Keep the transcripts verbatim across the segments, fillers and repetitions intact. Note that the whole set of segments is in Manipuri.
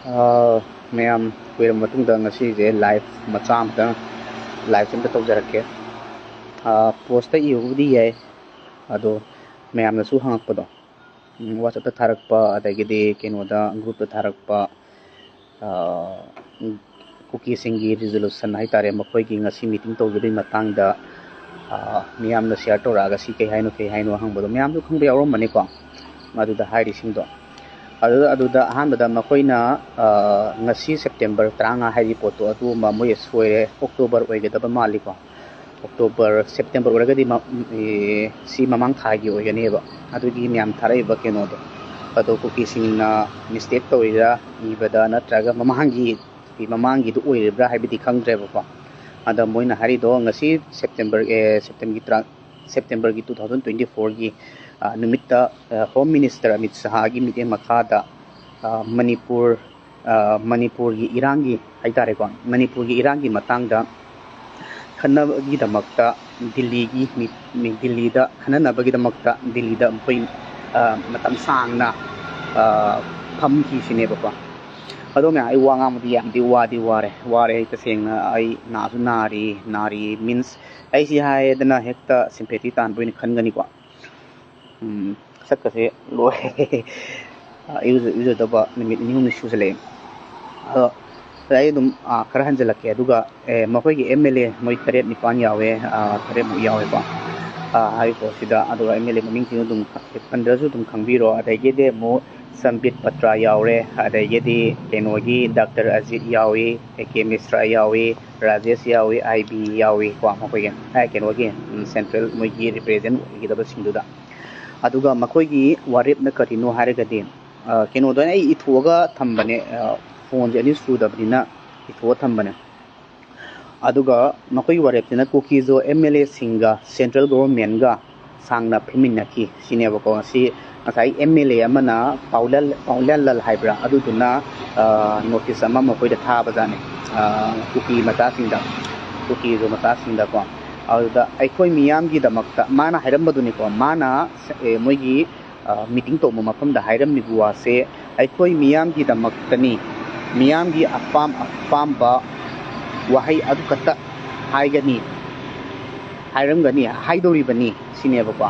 ꯑ, ꯃꯌꯥꯝ ꯀꯨꯏꯔꯕ ꯃꯇꯨꯡꯗ ꯉꯁꯤꯁꯦ ꯂꯥꯏꯐ ꯃꯆꯥ ꯑꯃꯇꯪ, ꯂꯥꯏꯐꯁꯦ ꯑꯝꯇ ꯇꯧꯖꯔꯛꯀꯦ꯫ ꯄꯣꯁꯇ ꯏꯕꯕꯨꯗꯤ ꯌꯥꯏ, ꯑꯗꯣ ꯃꯌꯥꯝꯅꯁꯨ ꯍꯪꯉꯛꯄꯗꯣ, ꯎꯝ, ꯋꯥꯆꯞꯇ ꯊꯥꯔꯛꯄ, ꯑꯗꯒꯤꯗꯤ ꯀꯩꯅꯣꯗ, ꯒ꯭ꯔꯨꯞꯇ ꯊꯥꯔꯛꯄ, ꯑ, ꯀꯨꯀꯤꯁꯤꯡꯒꯤ ꯔꯤꯖꯣꯂꯨꯁꯟ ꯍꯥꯏꯇꯥꯔꯦ, ꯃꯈꯣꯏꯒꯤ ꯉꯁꯤ ꯃꯤꯇꯤꯡ ꯇꯧꯈꯤꯕꯒꯤ ꯃꯇꯥꯡꯗ, ꯑ, ꯃꯤꯌꯥꯝꯅ ꯁꯤꯌꯥꯔ ꯇꯧꯔꯛꯑꯒ ꯁꯤ ꯀꯩ ꯍꯥꯏꯅꯣ, ꯀꯩ ꯍꯥꯏꯅꯣ ꯍꯪꯕꯗꯣ ꯃꯌꯥꯝꯁꯨ ꯈꯪꯕ ꯌꯥꯎꯔꯝꯕꯅꯤꯀꯣ, ꯑꯗꯨꯗ ꯍꯥꯏꯔꯤꯁꯤꯡꯗꯣ꯫ ꯑꯗꯨꯗ, ꯑꯗꯨꯗ ꯑꯍꯥꯟꯕꯗ ꯃꯈꯣꯏꯅ, ꯑ, ꯉꯁꯤ ꯁꯦꯞꯇꯦꯝꯕꯔ ꯇꯔꯥꯃꯉꯥ ꯍꯥꯏꯔꯤ ꯄꯣꯠꯇꯣ, ꯑꯗꯨ ꯑꯃ ꯃꯣꯏ ꯁꯣꯏꯔꯦ, ꯑꯣꯛꯇꯣꯕꯔ ꯑꯣꯏꯒꯗꯕ ꯃꯥꯜꯂꯤꯀꯣ꯫ ꯑꯣꯛꯇꯣꯕꯔ, ꯁꯦꯞꯇꯦꯝꯕꯔ ꯑꯣꯏꯔꯒꯗꯤ ꯃ-, ꯑꯦ, ꯁꯤ ꯃꯃꯥꯡ ꯊꯥꯒꯤ ꯑꯣꯏꯒꯅꯦꯕ꯫ ꯑꯗꯨꯒꯤ ꯃꯌꯥꯝ ꯊꯥꯔꯛꯏꯕ ꯀꯩꯅꯣꯗꯣ, ꯑꯗꯣ ꯀꯨꯀꯤꯁꯤꯡꯅ ꯃꯤꯁꯇꯦꯛ ꯇꯧꯔꯤꯔꯥ ꯏꯕꯗ, ꯅꯠꯇ꯭ꯔꯒ ꯃꯃꯥꯡꯒꯤ, ꯃꯃꯥꯡꯒꯤꯗꯨ ꯑꯣꯏꯔꯤꯕ꯭ꯔꯥ ꯍꯥꯏꯕꯗꯤ ꯈꯪꯗ꯭ꯔꯦꯕꯀꯣ꯫ ꯑꯗ ꯃꯣꯏꯅ ꯍꯥꯏꯔꯤꯗꯣ ꯉꯁꯤ ꯁꯦꯞꯇꯦꯝꯕꯔ, ꯑꯦ, ꯁꯦꯞꯇꯦꯝꯕꯔꯒꯤ ꯇꯔꯥ-, ꯁꯦꯞꯇꯦꯝꯕꯔꯒꯤ two thousand twenty fourꯒꯤ, ꯑ, ꯅꯨꯃꯤꯠꯇ, ꯑ, ꯍꯣꯝ ꯃꯤꯅꯤꯁꯇꯔ ꯑꯃꯤꯠ ꯁꯍꯥꯒꯤ ꯃꯤꯠꯌꯦꯡ ꯃꯈꯥꯗ, ꯑ, ꯃꯅꯤꯄꯨꯔ, ꯑ, ꯃꯅꯤꯄꯨꯔꯒꯤ ꯏꯔꯥꯡꯒꯤ ꯍꯥꯏꯇꯥꯔꯦꯀꯣ, ꯃꯅꯤꯄꯨꯔꯒꯤ ꯏꯔꯥꯡꯒꯤ ꯃꯇꯥꯡꯗ ꯈꯟꯅꯕꯒꯤꯗꯃꯛꯇ ꯗꯤꯜꯂꯤꯒꯤ ꯃꯤ-, ꯃꯤ-, ꯗꯤꯜꯂꯤꯗ ꯈꯟꯅꯅꯕꯒꯤꯗꯃꯛꯇ ꯗꯤꯜꯂꯤꯗ ꯃꯈꯣꯏ, ꯑ, ꯃꯇꯝ ꯁꯥꯡꯅ, ꯑ, ꯐꯝꯈꯤꯁꯤꯅꯦꯕꯀꯣ꯫ ꯑꯗꯣ ꯃꯌꯥꯝ, ꯑꯩ ꯋꯥ ꯉꯥꯡꯕꯗꯤ ꯌꯥꯝꯗꯤ ꯋꯥꯗꯤ ꯋꯥꯔꯦ, ꯋꯥꯔꯦ ꯑꯩ ꯇꯁꯦꯡꯅ꯫ ꯑꯩ ꯅꯥꯁꯨ ꯅꯥꯔꯤ, ꯅꯥꯔꯤ ꯃꯤꯟꯁ ꯑꯩꯁꯤ ꯍꯥꯏꯗꯅ ꯍꯦꯛꯇ ꯁꯤꯝꯄꯦꯊꯤ ꯇꯥꯟꯕ ꯑꯣꯏꯅ ꯈꯟꯒꯅꯤꯀꯣ꯫ ꯎꯝ, ꯁꯛꯀꯁꯦ ꯂꯣꯏꯔꯦ꯫ ꯑ, ꯏꯔꯨꯖ-, ꯏꯔꯨꯖꯗꯕ ꯅꯨꯃꯤꯠ ꯅꯤꯅꯤ ꯍꯨꯝꯅꯤ ꯁꯨꯖꯜꯂꯛꯑꯦ꯫ ꯑꯗꯣ ꯉꯁꯥꯏ ꯑꯗꯨꯝ, ꯑ, ꯈꯔ ꯍꯟꯖꯜꯂꯛꯀꯦ꯫ ꯑꯗꯨꯒ, ꯑꯦ, ꯃꯈꯣꯏꯒꯤ ꯑꯦꯝ ꯑꯦꯜ ꯑꯦ ꯃꯣꯏ ꯇꯔꯦꯠ ꯅꯤꯄꯥꯟ ꯌꯥꯎꯋꯦ, ꯑ, ꯇꯔꯦꯠꯃꯨꯛ ꯌꯥꯎꯋꯦꯀꯣ꯫ ꯑ, ꯍꯥꯏꯔꯤꯕ ꯄꯣꯠꯁꯤꯗ, ꯑꯗꯨꯒ ꯑꯦꯝ ꯑꯦꯜ ꯑꯦ ꯃꯃꯤꯡꯁꯤꯡ ꯑꯗꯨꯝ ꯄꯟꯗ꯭ꯔꯁꯨ ꯑꯗꯨꯝ ꯈꯪꯕꯤꯔꯣ꯫ ꯑꯗꯒꯤꯗꯤ ꯑꯃꯨꯛ ꯁꯝꯕꯤꯠ ꯄꯇ꯭ꯔꯥ ꯌꯥꯎꯔꯦ, ꯑꯗꯒꯤꯗꯤ ꯀꯩꯅꯣꯒꯤ ꯗꯥꯛꯇꯔ ꯑꯖꯤꯠ ꯌꯥꯎꯏ, ꯑꯦ ꯀꯦ ꯃꯤꯁ꯭ꯔꯥ ꯌꯥꯎꯏ, ꯔꯥꯖꯦꯁ ꯌꯥꯎꯏ, ꯑꯥꯏ ꯕꯤ ꯌꯥꯎꯏꯀꯣ, ꯃꯈꯣꯏꯒꯤ, ꯑ, ꯀꯩꯅꯣꯒꯤ, ꯎꯝ, ꯁꯦꯟꯇ꯭ꯔꯦꯜ ꯃꯣꯏꯒꯤ ꯔꯤꯄ꯭ꯔꯦꯖꯦꯟ ꯑꯣꯏꯒꯗꯕꯁꯤꯡꯗꯨꯗ꯫ ꯑꯗꯨꯒ ꯃꯈꯣꯏꯒꯤ ꯋꯥꯔꯦꯞꯅ ꯀꯔꯤꯅꯣ ꯍꯥꯏꯔꯒꯗꯤ, ꯑ, ꯀꯩꯅꯣꯗ ꯑꯩ ꯏꯊꯣꯛꯑꯒ ꯊꯝꯕꯅꯦ, ꯑ, ꯐꯣꯟꯁꯦ ꯑꯅꯤ ꯁꯨꯗꯕꯅꯤꯅ ꯏꯊꯣꯛꯑ ꯊꯝꯕꯅꯦ꯫ ꯑꯗꯨꯒ ꯃꯈꯣꯏꯒꯤ ꯋꯥꯔꯦꯞꯁꯤꯅ ꯀꯨꯀꯤꯖꯣ ꯑꯦꯝ ꯑꯦꯜ ꯑꯦꯁꯤꯡꯒ ꯁꯦꯟꯇ꯭ꯔꯦꯜ ꯒꯣꯚꯔꯟꯃꯦꯟꯒ ꯁꯥꯡꯅ ꯐꯝꯃꯤꯟꯅꯈꯤ ꯁꯤꯅꯦꯕꯀꯣ꯫ ꯉꯁꯤ ꯉꯁꯥꯏ ꯑꯦꯝ ꯑꯦꯜ ꯑꯦ ꯑꯃꯅ ꯄꯥꯎꯂꯦꯟ, ꯄꯥꯎꯂꯦꯟ ꯂꯜ ꯍꯥꯏꯕ꯭ꯔꯥ, ꯑꯗꯨꯗꯨꯅ, ꯑ, ꯅꯣꯇꯤꯁ ꯑꯃ ꯃꯈꯣꯏꯗ ꯊꯥꯕꯖꯥꯠꯅꯤ, ꯑ, ꯀꯨꯀꯤ ꯃꯆꯥꯁꯤꯡꯗ, ꯀꯨꯀꯤꯖꯣ ꯃꯆꯥꯁꯤꯡꯗꯀꯣ꯫ ꯑꯗꯨꯗ ꯑꯩꯈꯣꯏ ꯃꯤꯌꯥꯝꯒꯤꯗꯃꯛꯇ ꯃꯥꯅ ꯍꯥꯏꯔꯝꯕꯗꯨꯅꯤꯀꯣ, ꯃꯥꯅ, ꯑꯦ, ꯃꯣꯏꯒꯤ, ꯑ, ꯃꯤꯇꯤꯡ ꯇꯧꯕ ꯃꯐꯝꯗ ꯍꯥꯏꯔꯝꯃꯤꯕ ꯋꯥꯁꯦ, ꯑꯩꯈꯣꯏ ꯃꯤꯌꯥꯝꯒꯤꯗꯃꯛꯇꯅꯤ, ꯃꯤꯌꯥꯝꯒꯤ ꯑꯄꯥꯝ ꯑꯄꯥꯝꯕ ꯋꯥꯍꯩ ꯑꯗꯨꯈꯛꯇ ꯍꯥꯏꯒꯅꯤ, ꯍꯥꯏꯔꯝꯒꯅꯤ, ꯍꯥꯏꯗꯧꯔꯤꯕꯅꯤ ꯁꯤꯅꯦꯕꯀꯣ꯫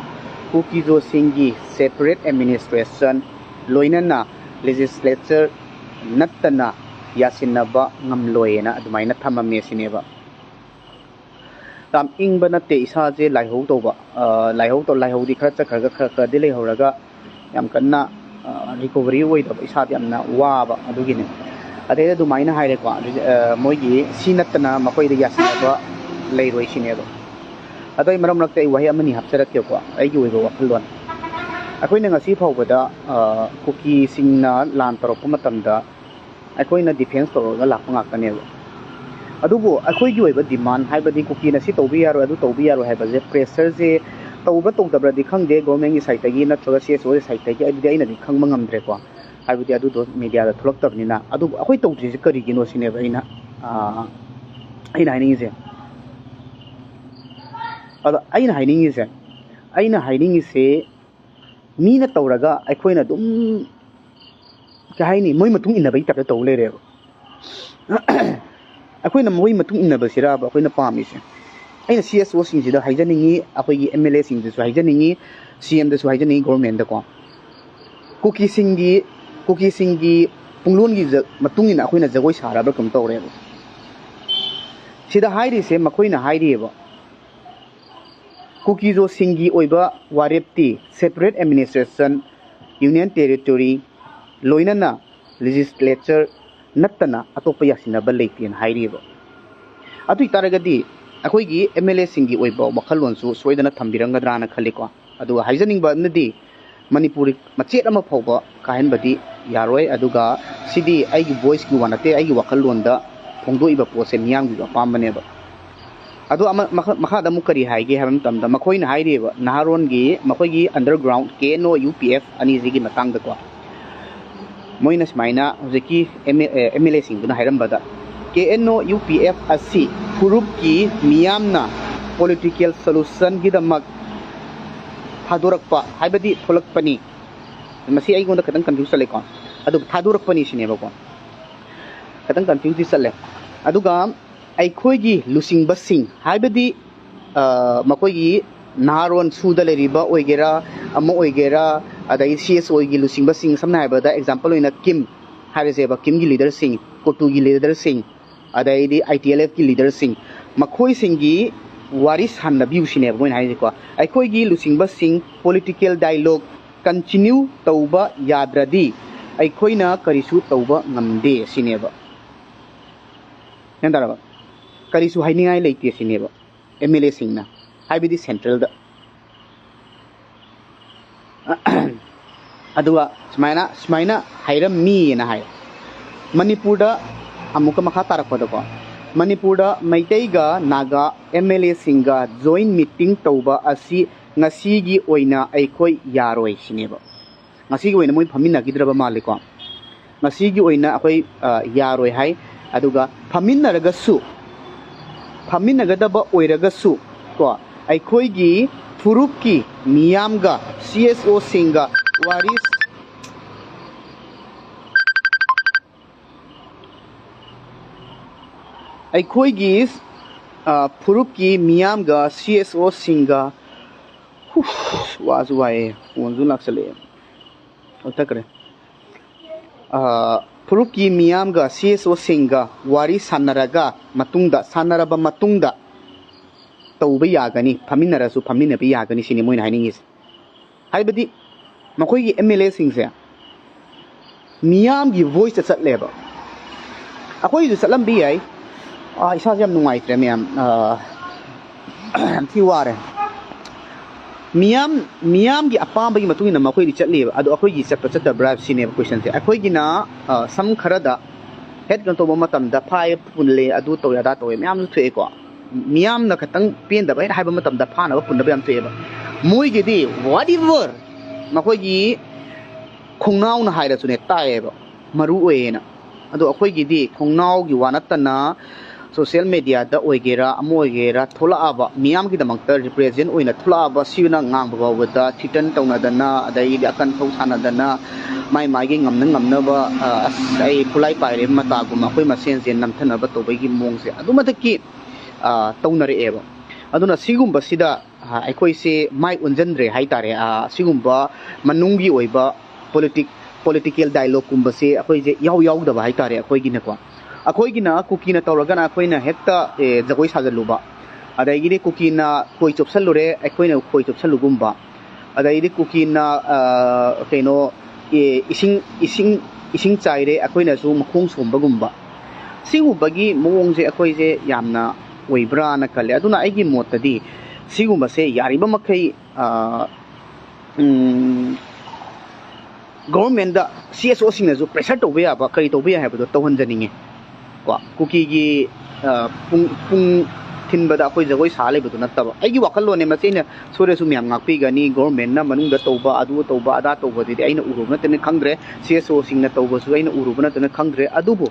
ꯀꯨꯀꯤꯖꯣꯁꯤꯡꯒꯤ separate administration ꯂꯣꯏꯅꯅ legislature ꯅꯠꯇꯅ ꯌꯥꯁꯤꯟꯅꯕ ꯉꯝꯂꯣꯏꯅ ꯑꯗꯨꯃꯥꯏꯅ ꯊꯝꯃꯝꯃꯦ ꯁꯤꯅꯦꯕ꯫ ꯌꯥꯝ ꯏꯪꯕ ꯅꯠꯇꯦ, ꯏꯁꯥꯁꯦ ꯂꯥꯏꯍꯧ ꯇꯧꯕ꯫ ꯑ, ꯂꯥꯏꯍꯧ ꯇꯧ-, ꯂꯥꯏꯍꯧꯗꯤ ꯈꯔ ꯆꯠꯈ꯭ꯔꯒ ꯈꯔ ꯈꯔꯗꯤ ꯂꯩꯍꯧꯔꯒ ꯌꯥꯝ ꯀꯟꯅ, ꯑ, recovery ꯑꯣꯏꯗꯕ, ꯏꯁꯥꯗ ꯌꯥꯝꯅ ꯋꯥꯕ ꯑꯗꯨꯒꯤꯅꯦ꯫ ꯑꯗꯩꯗ ꯑꯗꯨꯃꯥꯏꯅ ꯍꯥꯏꯔꯦꯀꯣ, ꯑ, ꯃꯣꯏꯒꯤ ꯁꯤ ꯅꯠꯇꯅ ꯃꯈꯣꯏꯗ ꯌꯥꯁꯤꯟꯅꯕ ꯂꯩꯔꯣꯏ ꯁꯤꯅꯦꯕ꯫ ꯑꯗꯣ ꯑꯩ ꯃꯔꯛ ꯃꯔꯛꯇ ꯑꯩ ꯋꯥꯍꯩ ꯑꯃꯅꯤ ꯍꯥꯞꯆꯔꯛꯀꯦꯀꯣ, ꯑꯩꯒꯤ ꯑꯣꯏꯕ ꯋꯥꯈꯜꯂꯣꯟ꯫ ꯑꯩꯈꯣꯏꯅ ꯉꯁꯤ ꯐꯥꯎꯕꯗ, ꯑ, ꯀꯨꯀꯤꯁꯤꯡꯅ ꯂꯥꯟ ꯇꯧꯔꯛꯄ ꯃꯇꯝꯗ ꯑꯩꯈꯣꯏꯅ defence ꯇꯧꯔꯒ ꯂꯥꯛꯄ ꯉꯥꯛꯇꯅꯦꯕ꯫ ꯑꯗꯨꯕꯨ ꯑꯩꯈꯣꯏꯒꯤ ꯑꯣꯏꯕ demand, ꯍꯥꯏꯕꯗꯤ ꯀꯨꯀꯤꯅ ꯁꯤ ꯇꯧꯕ ꯌꯥꯔꯣꯏ, ꯑꯗꯨ ꯇꯧꯕ ꯌꯥꯔꯣꯏ ꯍꯥꯏꯕꯁꯦ, pressureꯁꯦ ꯇꯧꯕ꯭ꯔꯥ ꯇꯧꯗꯕ꯭ꯔꯗꯤ ꯈꯪꯗꯦ, governmentꯀꯤ sideꯇꯒꯤ ꯅꯠꯇ꯭ꯔꯒ CSOꯒꯤ sideꯇꯒꯤ, ꯑꯗꯨꯗꯤ ꯑꯩꯅꯗꯤ ꯈꯪꯕ ꯉꯝꯗ꯭ꯔꯦꯀꯣ꯫ ꯍꯥꯏꯕꯗꯤ ꯑꯗꯨꯗꯣ mediaꯗ ꯊꯣꯛꯂꯛꯇꯕꯅꯤꯅ꯫ ꯑꯗꯨꯕꯨ ꯑꯩꯈꯣꯏ ꯇꯧꯗ꯭ꯔꯤꯁꯦ ꯀꯔꯤꯒꯤꯅꯣ ꯁꯤꯅꯦꯕ ꯑꯩꯅ, ꯑꯥ, ꯑꯩꯅ ꯍꯥꯏꯅꯤꯡꯉꯤꯁꯦ꯫ ꯑꯗꯣ ꯑꯩꯅ ꯍꯥꯏꯅꯤꯡꯉꯤꯁꯦ, ꯑꯩꯅ ꯍꯥꯏꯅꯤꯡꯉꯤꯁꯦ, ꯃꯤꯅ ꯇꯧꯔꯒ ꯑꯩꯈꯣꯏꯅ ꯑꯗꯨꯝ, ꯀꯩ ꯍꯥꯏꯅꯤ, ꯃꯣꯏ ꯃꯇꯨꯡ ꯏꯟꯅꯕꯒꯤ typeꯇ ꯇꯧ ꯂꯩꯔꯦꯕ꯫ ꯑꯩꯈꯣꯏꯅ ꯃꯣꯏ ꯃꯇꯨꯡ ꯏꯟꯅꯕꯁꯤꯔꯕ ꯑꯩꯈꯣꯏꯅ ꯄꯥꯝꯃꯤꯁꯦ? ꯑꯩꯅ CSOꯁꯤꯡꯁꯤꯗ ꯍꯥꯏꯖꯅꯤꯡꯉꯤ, ꯑꯩꯈꯣꯏꯒꯤ MLAꯁꯤꯡꯗꯁꯨ ꯍꯥꯏꯖꯅꯤꯡꯉꯤ, CMꯗꯁꯨ ꯍꯥꯏꯖꯅꯤꯡꯉꯤ, governmentꯗꯀꯣ꯫ ꯀꯨꯀꯤꯁꯤꯡꯒꯤ, ꯀꯨꯀꯤꯁꯤꯡꯒꯤ ꯄꯨꯡꯂꯣꯟꯒꯤ ꯖ-, ꯃꯇꯨꯡ ꯏꯟꯅ ꯑꯩꯈꯣꯏꯅ ꯖꯒꯣꯏ ꯁꯥꯔꯕ꯭ꯔꯥ ꯀꯩꯅꯣꯝ ꯇꯧꯔꯦꯕ꯫ ꯁꯤꯗ ꯍꯥꯏꯔꯤꯁꯦ, ꯃꯈꯣꯏꯅ ꯍꯥꯏꯔꯤꯑꯕ, ꯀꯨꯀꯤꯖꯣꯁꯤꯡꯒꯤ ꯑꯣꯏꯕ ꯋꯥꯔꯦꯞꯇꯤ separate administration, union territory, ꯂꯣꯏꯅꯅ legislature ꯅꯠꯇꯅ ꯑꯇꯣꯞꯄ ꯌꯥꯁꯤꯟꯅꯕ ꯂꯩꯇꯦꯅ ꯍꯥꯏꯔꯤꯑꯕ꯫ ꯑꯗꯨ ꯑꯣꯏꯇꯥꯔꯒꯗꯤ ꯑꯩꯈꯣꯏꯒꯤ MLAꯁꯤꯡꯒꯤ ꯑꯣꯏꯕ ꯋꯥꯈꯜꯂꯣꯟꯁꯨ ꯁꯣꯏꯗꯅ ꯊꯝꯕꯤꯔꯝꯒꯗ꯭ꯔꯥꯅ ꯈꯜꯂꯤꯀꯣ꯫ ꯑꯗꯨꯒ ꯍꯥꯏꯖꯅꯤꯡꯕ ꯑꯃꯅꯗꯤ, ꯃꯅꯤꯄꯨꯔꯤ ꯃꯆꯦꯠ ꯑꯃ ꯐꯥꯎꯕ ꯀꯥꯍꯟꯕꯗꯤ ꯌꯥꯔꯣꯏ꯫ ꯑꯗꯨꯒ ꯁꯤꯗꯤ ꯑꯩꯒꯤ voiceꯀꯤ ꯋꯥ ꯅꯠꯇꯦ, ꯑꯩꯒꯤ ꯋꯥꯈꯜꯂꯣꯟꯗ ꯐꯣꯡꯗꯣꯛꯏꯕ ꯄꯣꯠꯁꯦ ꯃꯤꯌꯥꯝꯒꯤꯁꯨ ꯑꯄꯥꯝꯕꯅꯦꯕ꯫ ꯑꯗꯣ ꯑꯃ-, ꯃꯈ-, ꯃꯈꯥꯗ ꯑꯃꯨꯛ ꯀꯔꯤ ꯍꯥꯏꯒꯦ ꯍꯥꯏꯕ ꯃꯇꯝꯗ, ꯃꯈꯣꯏꯅ ꯍꯥꯏꯔꯤꯕ ꯅꯍꯥꯔꯣꯟꯒꯤ ꯃꯈꯣꯏꯒꯤ underground KNO UPF ꯑꯅꯤꯁꯤꯒꯤ ꯃꯇꯥꯡꯗꯀꯣ, ꯃꯣꯏꯅ ꯁꯨꯃꯥꯏꯅ ꯍꯧꯖꯤꯛꯀꯤ MLAꯁꯤꯡꯗꯨꯅ ꯍꯥꯏꯔꯝꯕꯗ, KNO UPF ꯑꯁꯤ ꯐꯨꯔꯨꯞꯀꯤ ꯃꯤꯌꯥꯝꯅ political solutionꯒꯤꯗꯃꯛ ꯊꯥꯗꯣꯔꯛꯄ, ꯍꯥꯏꯕꯗꯤ ꯊꯣꯛꯂꯛꯄꯅꯤ꯫ ꯃꯁꯤ ꯑꯩꯉꯣꯟꯗ ꯈꯤꯇꯪ confuse ꯆꯠꯂꯦꯀꯣ꯫ ꯑꯗꯨ ꯊꯥꯗꯣꯔꯛꯄꯅꯤ ꯁꯤꯅꯦꯕꯀꯣ꯫ ꯈꯤꯇꯪ ꯀꯟꯐ꯭ꯌꯨꯁꯇꯤ ꯆꯠꯂꯦ꯫ ꯑꯗꯨꯒ ꯑꯩꯈꯣꯏꯒꯤ ꯂꯨꯆꯤꯡꯕꯁꯤꯡ ꯍꯥꯏꯕꯗꯤ, ꯑ, ꯃꯈꯣꯏꯒꯤ ꯅꯍꯥꯔꯣꯟ ꯁꯨꯗ ꯂꯩꯔꯤꯕ ꯑꯣꯏꯒꯦꯔꯥ, ꯑꯃ ꯑꯣꯏꯒꯦꯔꯥ, ꯑꯗꯒꯤ ꯁꯤ ꯑꯦꯁ ꯑꯣꯒꯤ ꯂꯨꯆꯤꯡꯕꯁꯤꯡ, ꯁꯝꯅ ꯍꯥꯏꯔꯕꯗ ꯑꯦꯛꯖꯥꯝꯄꯜ ꯑꯣꯏꯅ ꯀꯤꯝ ꯍꯥꯏꯔꯁꯦꯕ, ꯀꯤꯝꯒꯤ ꯂꯤꯗꯔꯁꯤꯡ, ꯀꯣꯇꯨꯒꯤ ꯂꯤꯗꯔꯁꯤꯡ, ꯑꯗꯩꯗꯤ ꯑꯥꯏ ꯇꯤ ꯑꯦꯜ ꯑꯦꯐꯀꯤ ꯂꯤꯗꯔꯁꯤꯡ, ꯃꯈꯣꯏꯁꯤꯡꯒꯤ ꯋꯥꯔꯤ ꯁꯥꯟꯅꯕꯤꯌꯨ ꯁꯤꯅꯦꯕ ꯃꯣꯏꯅ ꯍꯥꯏꯔꯤꯁꯦꯀꯣ꯫ ꯑꯩꯈꯣꯏꯒꯤ ꯂꯨꯆꯤꯡꯕꯁꯤꯡ ꯄꯣꯂꯤꯇꯤꯀꯦꯜ ꯗꯥꯏꯂꯣꯒ ꯀꯟꯇꯤꯅ꯭ꯌꯨ ꯇꯧꯕ ꯌꯥꯗ꯭ꯔꯗꯤ ꯑꯩꯈꯣꯏꯅ ꯀꯔꯤꯁꯨ ꯇꯧꯕ ꯉꯝꯗꯦ ꯁꯤꯅꯦꯕ꯫ ꯒ꯭ꯌꯥꯟ ꯇꯥꯔꯕ? ꯀꯔꯤꯁꯨ ꯍꯥꯏꯅꯤꯡꯉꯥꯏ ꯂꯩꯇꯦ ꯁꯤꯅꯦꯕ ꯑꯦꯝ ꯑꯦꯜ ꯑꯦꯁꯤꯡꯅ, ꯍꯥꯏꯕꯗꯤ ꯁꯦꯟꯇ꯭ꯔꯦꯜꯗ꯫ ꯑꯗꯨꯒ ꯁꯨꯃꯥꯏꯅ, ꯁꯨꯃꯥꯏꯅ ꯍꯥꯏꯔꯝꯃꯤꯅ ꯍꯥꯏ꯫ ꯃꯅꯤꯄꯨꯔꯗ ꯑꯃꯨꯛꯀ ꯃꯈꯥ ꯇꯥꯔꯛꯄꯗꯀꯣ, ꯃꯅꯤꯄꯨꯔꯗ ꯃꯩꯇꯩꯒ ꯅꯥꯒꯥ ꯑꯦꯝ ꯑꯦꯜ ꯑꯦꯁꯤꯡꯒ ꯖꯣꯏꯟ ꯃꯤꯇꯤꯡ ꯇꯧꯕ ꯑꯁꯤ ꯉꯁꯤꯒꯤ ꯑꯣꯏꯅ ꯑꯩꯈꯣꯏ ꯌꯥꯔꯣꯏ ꯁꯤꯅꯦꯕ꯫ ꯉꯁꯤꯒꯤ ꯑꯣꯏꯅ ꯃꯣꯏ ꯐꯝꯃꯤꯟꯅꯈꯤꯗ꯭ꯔꯕ ꯃꯥꯜꯂꯦꯀꯣ꯫ ꯉꯁꯤꯒꯤ ꯑꯣꯏꯅ ꯑꯩꯈꯣꯏ, ꯑ, ꯌꯥꯔꯣꯏ ꯍꯥꯏ꯫ ꯑꯗꯨꯒ ꯐꯝꯃꯤꯟꯅꯔꯒꯁꯨ, ꯐꯝꯃꯤꯟꯅꯒꯗꯕ ꯑꯣꯏꯔꯒꯁꯨ ꯀꯣ, ꯑꯩꯈꯣꯏꯒꯤ ꯐꯨꯔꯨꯞꯀꯤ ꯃꯤꯌꯥꯝꯒ ꯁꯤ ꯑꯦꯁ ꯑꯣꯁꯤꯡꯒ ꯋꯥꯔꯤ, ꯑꯩꯈꯣꯏꯒꯤ, ꯑ, ꯐꯨꯔꯨꯞꯀꯤ ꯃꯤꯌꯥꯝꯒ ꯁꯤ ꯑꯦꯁ ꯑꯣꯁꯤꯡꯒ, ꯋꯥꯁꯨ ꯋꯥꯏꯑꯦ, ꯐꯣꯟꯁꯨ ꯂꯥꯛꯁꯜꯂꯛꯑꯦ, ꯀꯛꯊꯠꯈ꯭ꯔꯦ꯫ ꯑ, ꯐꯨꯔꯨꯞꯀꯤ ꯃꯤꯌꯥꯝꯒ ꯁꯤ ꯑꯦꯁ ꯑꯣꯁꯤꯡꯒ ꯋꯥꯔꯤ ꯁꯥꯟꯅꯔꯒ ꯃꯇꯨꯡꯗ, ꯁꯥꯟꯅꯔꯕ ꯃꯇꯨꯡꯗ ꯇꯧꯕ ꯌꯥꯒꯅꯤ, ꯐꯝꯃꯤꯟꯅꯔꯁꯨ ꯐꯝꯃꯤꯟꯅꯕ ꯌꯥꯒꯅꯤ ꯁꯤꯅꯤ ꯃꯣꯏꯅ ꯍꯥꯏꯅꯤꯡꯉꯤꯁꯦ꯫ ꯍꯥꯏꯕꯗꯤ ꯃꯈꯣꯏꯒꯤ ꯑꯦꯝ ꯑꯦꯜ ꯑꯦꯁꯤꯡꯁꯦ ꯃꯤꯌꯥꯝꯒꯤ ꯚꯣꯏꯁꯇ ꯆꯠꯂꯦꯕ꯫ ꯑꯩꯈꯣꯏꯁꯨ ꯆꯠꯂꯝꯕ ꯌꯥꯏ꯫ ꯑꯥ, ꯏꯁꯥꯁꯦ ꯌꯥꯝ ꯅꯨꯡꯉꯥꯏꯇ꯭ꯔꯦ ꯃꯌꯥꯝ꯫ ꯑꯥ, ꯌꯥꯝ ꯊꯤ ꯋꯥꯔꯦ꯫ ꯃꯤꯌꯥꯝ, ꯃꯤꯌꯥꯝꯒꯤ ꯑꯄꯥꯝꯕꯒꯤ ꯃꯇꯨꯡ ꯏꯟꯅ ꯃꯈꯣꯏꯗꯤ ꯆꯠꯂꯤꯕ, ꯑꯗꯣ ꯑꯩꯈꯣꯏꯒꯤ ꯆꯠꯄ ꯆꯠꯇꯕ꯭ꯔꯥ ꯁꯤꯅꯦꯕ ꯀꯣꯏꯁꯟꯁꯦ꯫ ꯑꯩꯈꯣꯏꯒꯤꯅ, ꯑ, ꯁꯝ ꯈꯔꯗ ꯍꯦꯠ ꯀꯩꯅꯣ ꯇꯧꯕ ꯃꯇꯝꯗ ꯐꯥꯏ, ꯄꯨꯜꯂꯦ, ꯑꯗꯨ ꯇꯧꯋꯦ, ꯑꯗꯥ ꯇꯧꯋꯦ ꯃꯌꯥꯝꯁꯨ ꯊꯣꯛꯑꯦꯀꯣ꯫ ꯃꯤꯌꯥꯝꯅ ꯈꯤꯇꯪ ꯄꯦꯟꯗꯕ ꯍꯦꯛ ꯍꯥꯏꯕ ꯃꯇꯝꯗ ꯐꯥꯅꯕ ꯄꯨꯟꯅꯕ ꯌꯥꯝ ꯊꯣꯛꯑꯦꯕ꯫ ꯃꯣꯏꯒꯤꯗꯤ whatever ꯃꯈꯣꯏꯒꯤ ꯈꯣꯡꯅꯥꯎꯅ ꯍꯥꯏꯔꯁꯨꯅꯦ ꯇꯥꯏꯌꯦꯕ, ꯃꯔꯨ ꯑꯣꯏꯌꯦꯅ꯫ ꯑꯗꯣ ꯑꯩꯈꯣꯏꯒꯤꯗꯤ ꯈꯣꯡꯅꯥꯎꯒꯤ ꯋꯥ ꯅꯠꯇꯅ ꯁꯣꯁꯤꯌꯦꯜ ꯃꯦꯗꯤꯌꯥꯗ ꯑꯣꯏꯒꯦꯔꯥ, ꯑꯃ ꯑꯣꯏꯒꯦꯔꯥ, ꯊꯣꯛꯂꯛꯑꯕ, ꯃꯤꯌꯥꯝꯒꯤꯗꯃꯛꯇ ꯔꯤꯄ꯭ꯔꯦꯖꯦꯟ ꯑꯣꯏꯅ ꯊꯣꯛꯂꯛꯑꯕ, ꯁꯤꯅ ꯉꯥꯡꯕ ꯐꯥꯎꯕꯗ ꯊ꯭ꯔꯤꯇꯟ ꯇꯧꯅꯗꯅ, ꯑꯗꯩꯗꯤ ꯑꯀꯟ ꯑꯊꯧ ꯁꯥꯟꯅꯗꯅ, ꯃꯥꯏ ꯃꯥꯏꯒꯤ ꯉꯝꯅ ꯉꯝꯅꯕ, ꯑ, "ꯑꯁ, ꯑꯩ ꯈꯨꯠꯂꯥꯏ ꯄꯥꯏꯔꯦ" ꯃꯇꯥꯒꯨꯝꯕ, ꯑꯩꯈꯣꯏ ꯃꯁꯦꯟꯁꯦ ꯅꯝꯊꯅꯕ ꯇꯧꯕꯒꯤ ꯃꯑꯣꯡꯁꯦ ꯑꯗꯨꯛꯀꯤ ꯃꯇꯤꯛ, ꯑ, ꯇꯧꯅꯔꯛꯑꯦꯕ꯫ ꯑꯗꯨꯅ ꯁꯤꯒꯨꯝꯕꯁꯤꯗ, ꯑ, ꯑꯩꯈꯣꯏꯁꯦ ꯃꯥꯏ ꯑꯣꯟꯁꯤꯟꯗ꯭ꯔꯦ ꯍꯥꯏ ꯇꯥꯔꯦ꯫ ꯑ, ꯁꯤꯒꯨꯝꯕ ꯃꯅꯨꯡꯒꯤ ꯑꯣꯏꯕ ꯄꯣꯂꯤꯇꯤꯛ-, ꯄꯣꯂꯤꯇꯤꯀꯦꯜ ꯗꯥꯏꯂꯣꯒꯀꯨꯝꯕꯁꯦ ꯑꯩꯈꯣꯏꯁꯦ ꯏꯌꯥꯎ ꯌꯥꯎꯗꯕ ꯍꯥꯏ ꯇꯥꯔꯦ ꯑꯩꯈꯣꯏꯒꯤꯅꯀꯣ꯫ ꯑꯩꯈꯣꯏꯒꯤꯅ ꯀꯨꯀꯤꯅ ꯇꯧꯔꯒꯅ ꯑꯩꯈꯣꯏꯅ ꯍꯦꯛꯇ, ꯑꯦ, ꯖꯒꯣꯏ ꯁꯥꯖꯜꯂꯨꯕ, ꯑꯗꯒꯤꯗꯤ ꯀꯨꯀꯤꯅ ꯈꯣꯏ ꯆꯣꯞꯁꯜꯂꯨꯔꯦ, ꯑꯩꯈꯣꯏꯅ ꯈꯣꯏ ꯆꯣꯞꯁꯜꯂꯨꯒꯨꯝꯕ, ꯑꯗꯩꯗꯤ ꯀꯨꯀꯤꯅ, ꯑ, ꯀꯩꯅꯣ, ꯑꯦ, ꯏꯁꯤꯡ, ꯏꯁꯤꯡ, ꯏꯁꯤꯡ ꯆꯥꯏꯔꯦ, ꯑꯩꯈꯣꯏꯅꯁꯨ ꯃꯈꯣꯡ ꯁꯣꯝꯕꯒꯨꯝꯕ, ꯁꯤꯒꯨꯝꯕꯒꯤ ꯃꯑꯣꯡꯁꯦ ꯑꯩꯈꯣꯏꯁꯦ ꯌꯥꯝꯅ ꯑꯣꯏꯕ꯭ꯔꯥꯅ ꯈꯜꯂꯦ꯫ ꯑꯗꯨꯅ ꯑꯩꯒꯤ ꯃꯣꯠꯇꯗꯤ ꯁꯤꯒꯨꯝꯕꯁꯦ ꯌꯥꯔꯤꯕ ꯃꯈꯩ, ꯑ, ꯎꯝ, ꯒꯣꯚꯔꯟꯃꯦꯟꯗ, ꯁꯤ ꯑꯦꯁ ꯑꯣꯁꯤꯡꯅꯁꯨ ꯄ꯭ꯔꯦꯁꯔ ꯇꯧꯕ ꯌꯥꯕ, ꯀꯔꯤ ꯇꯧꯕ ꯌꯥꯏ ꯍꯥꯏꯕꯗꯣ ꯇꯧꯍꯟꯖꯅꯤꯡꯉꯤ꯫ ꯀꯣ, ꯀꯨꯀꯤꯒꯤ, ꯑ, ꯄꯨꯡ, ꯄꯨꯡ ꯊꯤꯟꯕꯗ ꯑꯩꯈꯣꯏ ꯖꯒꯣꯏ ꯁꯥ ꯂꯩꯕꯗꯣ ꯅꯠꯇꯕ꯫ ꯑꯩꯒꯤ ꯋꯥꯈꯜꯂꯣꯟꯅꯦ, ꯃꯁꯤ ꯑꯩꯅ ꯁꯣꯏꯔꯁꯨ ꯃꯌꯥꯝ ꯉꯥꯛꯄꯤꯒꯅꯤ꯫ ꯒꯣꯚꯔꯟꯃꯦꯟꯅ ꯃꯅꯨꯡꯗ ꯇꯧꯕ, ꯑꯗꯨ ꯇꯧꯕ, ꯑꯗꯥ ꯇꯧꯕꯗꯨꯗꯤ ꯑꯩꯅ ꯎꯔꯨꯕ ꯅꯠꯇꯅ ꯈꯪꯗ꯭ꯔꯦ꯫ ꯁꯤ ꯑꯦꯁ ꯑꯣꯁꯤꯡꯅ ꯇꯧꯕꯁꯨ ꯑꯩꯅ ꯎꯔꯨꯕ ꯅꯠꯇꯅ ꯈꯪꯗ꯭ꯔꯦ꯫ ꯑꯗꯨꯕꯨ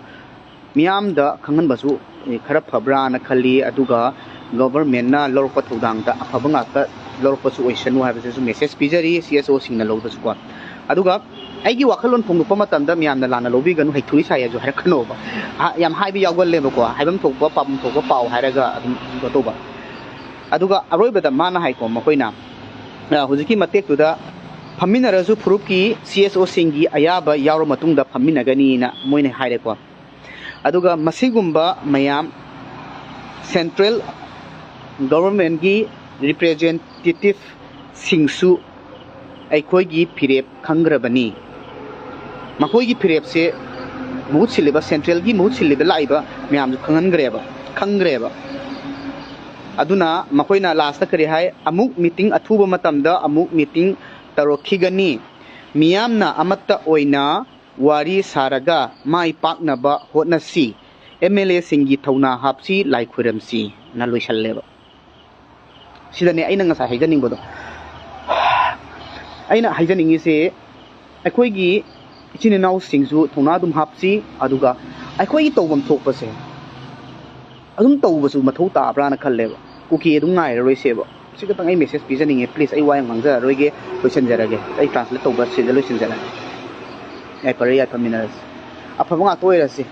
ꯃꯤꯌꯥꯝꯗ ꯈꯪꯍꯟꯕꯁꯨ, ꯑꯦ, ꯈꯔ ꯐꯕ꯭ꯔꯥꯅ ꯈꯜꯂꯤ꯫ ꯑꯗꯨꯒ ꯒꯣꯚꯔꯟꯃꯦꯟꯅ ꯂꯧꯔꯛꯄ ꯊꯧꯗꯥꯡꯗ ꯑꯐꯕ ꯉꯥꯛꯇ ꯂꯧꯔꯛꯄꯁꯨ ꯑꯣꯏꯁꯅꯨ ꯍꯥꯏꯕꯁꯤꯁꯨ ꯃꯦꯁꯦꯖ ꯄꯤꯖꯔꯤ, ꯁꯤ ꯑꯦꯁ ꯑꯣꯁꯤꯡꯅ ꯂꯧꯕꯁꯨꯀꯣ꯫ ꯑꯗꯨꯒ ꯑꯩꯒꯤ ꯋꯥꯈꯜꯂꯣꯟ ꯐꯣꯡꯗꯣꯛꯄ ꯃꯇꯝꯗ ꯃꯌꯥꯝꯅ ꯂꯥꯟꯅ ꯂꯧꯕꯤꯒꯅꯨ, ꯍꯩꯊꯨꯔꯤ ꯁꯥꯏ ꯍꯥꯏꯁꯨ ꯍꯥꯏꯔꯛꯀꯅꯣꯕ꯫ ꯑ, ꯌꯥꯝ ꯍꯥꯏꯕ ꯌꯥꯎꯒꯜꯂꯦꯕꯀꯣ, ꯍꯥꯏꯐꯝ ꯊꯣꯛꯄ, ꯄꯥꯐꯝ ꯊꯣꯛꯄ ꯄꯥꯎ ꯍꯥꯏꯔꯒ ꯑꯗꯨꯝ ꯀꯩꯅꯣ ꯇꯧꯕ꯫ ꯑꯗꯨꯒ ꯑꯔꯣꯏꯕꯗ ꯃꯥꯅ ꯍꯥꯏꯀꯣ, ꯃꯈꯣꯏꯅ, ꯑ, ꯍꯧꯖꯤꯛꯀꯤ ꯃꯇꯦꯛꯇꯨꯗ ꯐꯝꯃꯤꯟꯅꯔꯁꯨ ꯐꯨꯔꯨꯞꯀꯤ ꯁꯤ ꯑꯦꯁ ꯑꯣꯁꯤꯡꯒꯤ ꯑꯌꯥꯕ ꯌꯥꯎꯔ ꯃꯇꯨꯡꯗ ꯐꯝꯃꯤꯟꯅꯒꯅꯤꯅ ꯃꯣꯏꯅ ꯍꯥꯏꯔꯦꯀꯣ꯫ ꯑꯗꯨꯒ ꯃꯁꯤꯒꯨꯝꯕ ꯃꯌꯥꯝ ꯁꯦꯟꯇ꯭ꯔꯦꯜ ꯒꯣꯚꯔꯟꯃꯦꯟꯒꯤ ꯔꯤꯄ꯭ꯔꯦꯖꯦꯟꯇꯦꯇꯤꯞꯁꯤꯡꯁꯨ ꯑꯩꯈꯣꯏꯒꯤ ꯐꯤꯔꯦꯞ ꯈꯪꯈ꯭ꯔꯕꯅꯤ꯫ ꯃꯈꯣꯏꯒꯤ ꯐꯤꯔꯦꯞꯁꯦ ꯃꯍꯨꯠ ꯁꯤꯜꯂꯤꯕ, ꯁꯦꯟꯇ꯭ꯔꯦꯜꯒꯤ ꯃꯍꯨꯠ ꯁꯤꯜꯂꯤꯕ ꯂꯥꯛꯏꯕ ꯃꯌꯥꯝꯁꯨ ꯈꯪꯍꯟꯈ꯭ꯔꯦꯕ, ꯈꯪꯈ꯭ꯔꯦꯕ꯫ ꯑꯗꯨꯅ ꯃꯈꯣꯏꯅ ꯂꯥꯁꯇ ꯀꯔꯤ ꯍꯥꯏ? "ꯑꯃꯨꯛ ꯃꯤꯇꯤꯡ ꯑꯊꯨꯕ ꯃꯇꯝꯗ ꯑꯃꯨꯛ ꯃꯤꯇꯤꯡ ꯇꯧꯔꯛꯈꯤꯒꯅꯤ꯫ ꯃꯤꯌꯥꯝꯅ ꯑꯃꯠꯇ ꯑꯣꯏꯅ ꯋꯥꯔꯤ ꯁꯥꯔꯒ ꯃꯥꯏ ꯄꯥꯛꯅꯕ ꯍꯣꯠꯅꯁꯤ꯫ ꯑꯦꯝ ꯑꯦꯜ ꯑꯦꯁꯤꯡꯒꯤ ꯊꯧꯅꯥ ꯍꯥꯞꯁꯤ, ꯂꯥꯏ ꯈꯨꯔꯝꯁꯤ"ꯅ ꯂꯣꯏꯁꯜꯂꯦꯕ꯫ ꯁꯤꯗꯅꯦ ꯑꯩꯅ ꯉꯁꯥꯏ ꯍꯥꯏꯖꯅꯤꯡꯕꯗꯣ꯫ ꯑꯩꯅ ꯍꯥꯏꯖꯅꯤꯡꯉꯤꯁꯦ, ꯑꯩꯈꯣꯏꯒꯤ ꯏꯆꯤꯟ ꯏꯅꯥꯎꯁꯤꯡꯁꯨ ꯊꯧꯅꯥ ꯑꯗꯨꯝ ꯍꯥꯞꯁꯤ, ꯑꯗꯨꯒ ꯑꯩꯈꯣꯏꯒꯤ ꯇꯧꯐꯝ ꯊꯣꯛꯄꯁꯦ, ꯑꯗꯨꯝ ꯇꯧꯕꯁꯨ ꯃꯊꯧ ꯇꯥꯕ꯭ꯔꯥꯅ ꯈꯜꯂꯦꯕ꯫ ꯀꯨꯀꯤ ꯑꯗꯨꯝ ꯉꯥꯏꯔꯔꯣꯏꯁꯦꯕ꯫ ꯁꯤ ꯈꯛꯇꯪ ꯑꯩ ꯃꯦꯁꯦꯖ ꯄꯤꯖꯅꯤꯡꯉꯦ꯫ ꯄ꯭ꯂꯤꯁ, ꯑꯩ ꯋꯥ ꯌꯥꯝ ꯉꯥꯡꯖꯔꯔꯣꯏꯒꯦ, ꯂꯣꯏꯁꯤꯟꯖꯔꯒꯦ꯫ ꯑꯩ ꯇ꯭ꯔꯥꯟꯁꯂꯦꯠ ꯇꯧꯕ ꯁꯤꯗ ꯂꯣꯏꯁꯤꯟꯖꯔꯒꯦ꯫ ꯌꯥꯏꯐꯔꯦ, ꯌꯥꯏꯐꯃꯤꯟꯅꯔꯁꯤ꯫ ꯑꯐꯕ ꯉꯥꯛꯇ ꯑꯣꯏꯔꯁꯤ꯫